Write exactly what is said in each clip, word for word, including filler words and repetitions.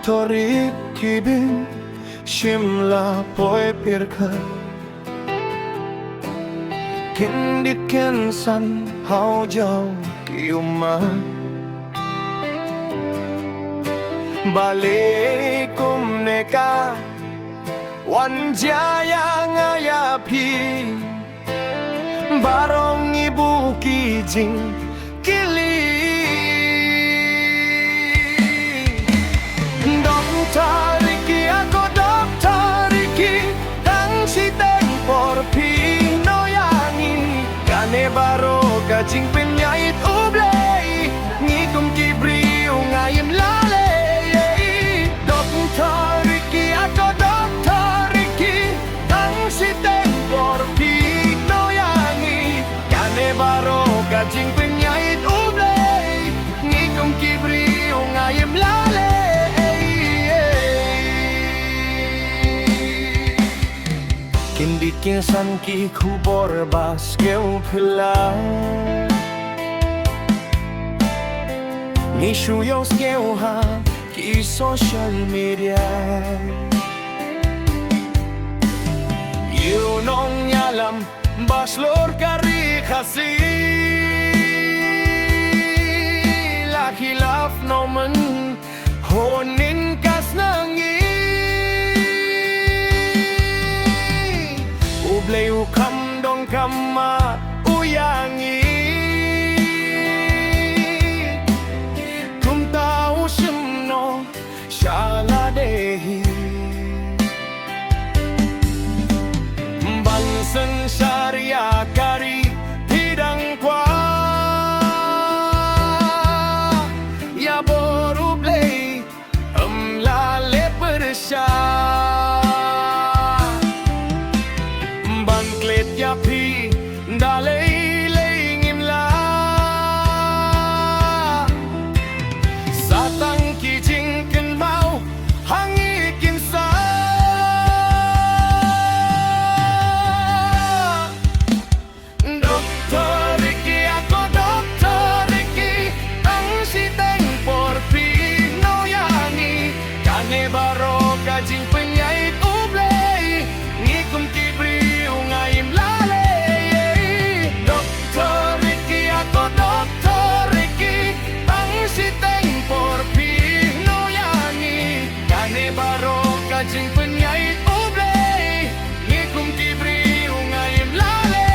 Torit ki bym shym la poi pyrkhat, kyndit kynsan ha u jaw ki ummat. Balei kumne ka wan jia ïa nga ïa phi? Baroh ngi buh ki jingkylli. Doktor Ricky, ah ko Doktor Ricky, tang shiteng por phi noh ïa ngi. Kane baroh ka jingpynïaid U Blei, ngi kum ki briew ngim lah leh. Doktor Ricky, ah ko Doktor Ricky, tang shiteng por phi noh ïa ngi. Kane baroh ka jingpynïaid U Blei, ngi kum ki briew ngim lah leh. Kyndit kynsan ki khubor ba sniew phylla, ngi shu ïohsngew ha ki social media. Ïa u nongïalam ba shlur ka Ri Khasi la khilaf noh mynhynnin ka sngi. U Blei u kham donkam ma u ïa ngi. Kumta u shim noh sha lade hi. Ban synshar ïa ka ri, phi dang kwah ïa bor U Blei, ym lah leh pyrshah. Ban klet ïa phi da lei lei ngim lah. Sa tang ki jingkynmaw ha ngi kynsan. Doktor Ricky, ah ko Doktor Ricky, tang shiteng por phi noh ïa ngi. Kane baroh ka jingpynïaid U Blei, ngi kum ki briew ngim lah leh. Doktor Ricky, ah ko Doktor Ricky, tang shiteng por phi noh ïa ngi. Kane baroh ka jingpynïaid U Blei, ngi kum ki briew ngim lah leh.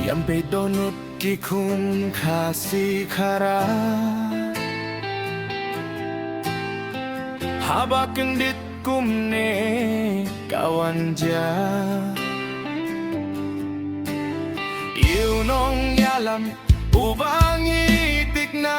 Ïam peit dohnud ki khun Khasi Khara, haba kyndit kumne ka wan jia. Ïa u nongïalam uba ngi thikna.